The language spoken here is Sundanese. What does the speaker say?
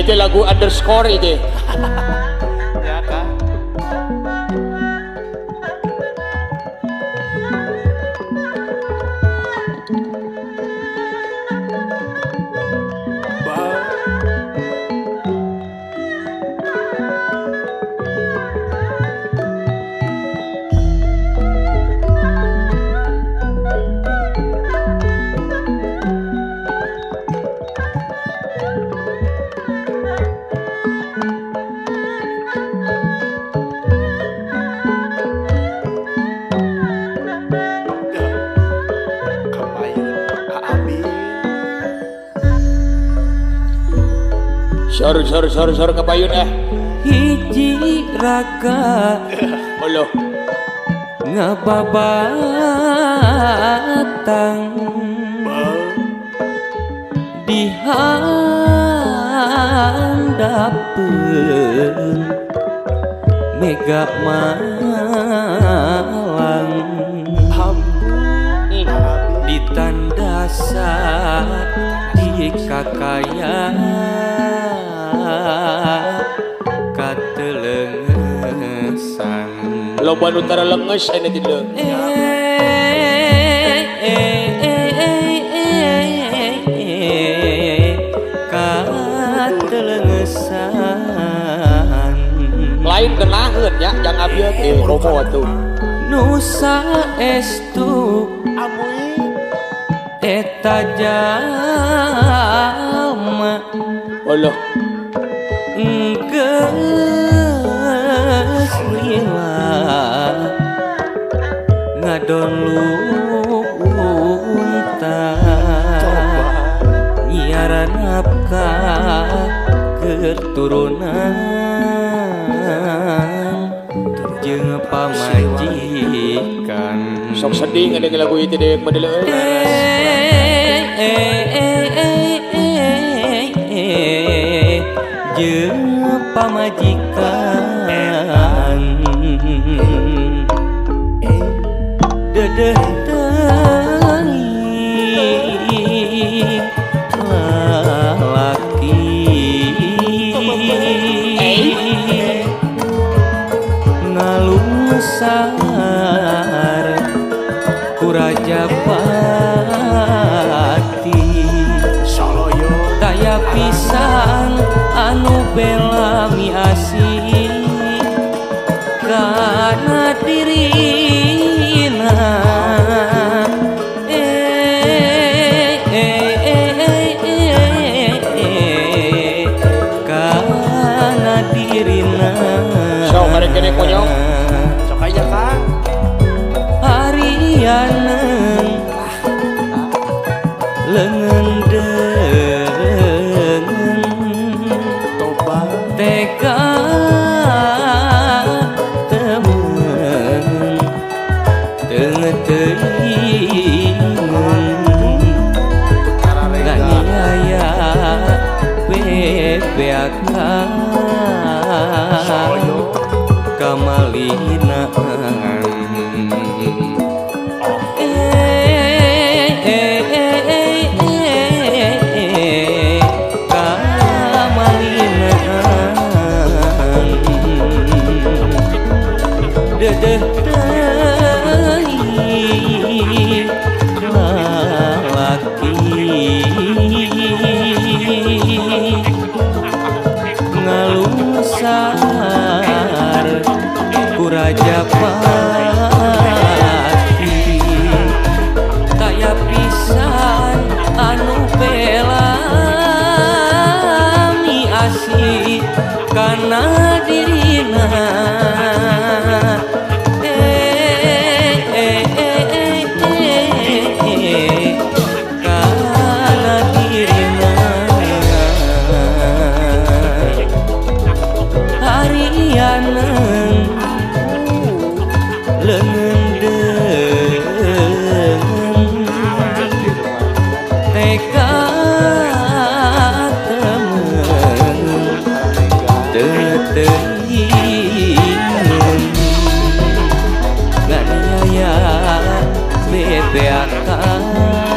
Itu lagu underscore itu. Ya kan. Sor sor sor sor kapayun eh. Hiji raga Oloh ngababatang di handapeun mega malang ditandasa di kakaya katelengesan loba nu tara lenges aya di dieu katelengesan lain kenaheun nya jang abdi teh komo atuh nu saestu amuy eta jalma Allah geus lila ngadon lunta nyiaran nafkah keturunan jeung pamajikan sok sedih ngadenge lagu ieu teh dewek mah deuleu jeung pamajikan dedeh teuing lalaki ngalungsar ku Raja Pati taya pisan anu bela mi asih kana dirina kana dirina sok bari kene konyong sok aja Kang harianeung leungeun deungeun teka temen teuing nganiaya bebeakan kamalinaan dedeh teuing lalaki ngalungsar ku Raja Pati taya pisan anu bela mi asih kana dirina kana dirina harianeung leungeun deungeun teka temen teuing nganiaya bebeakan.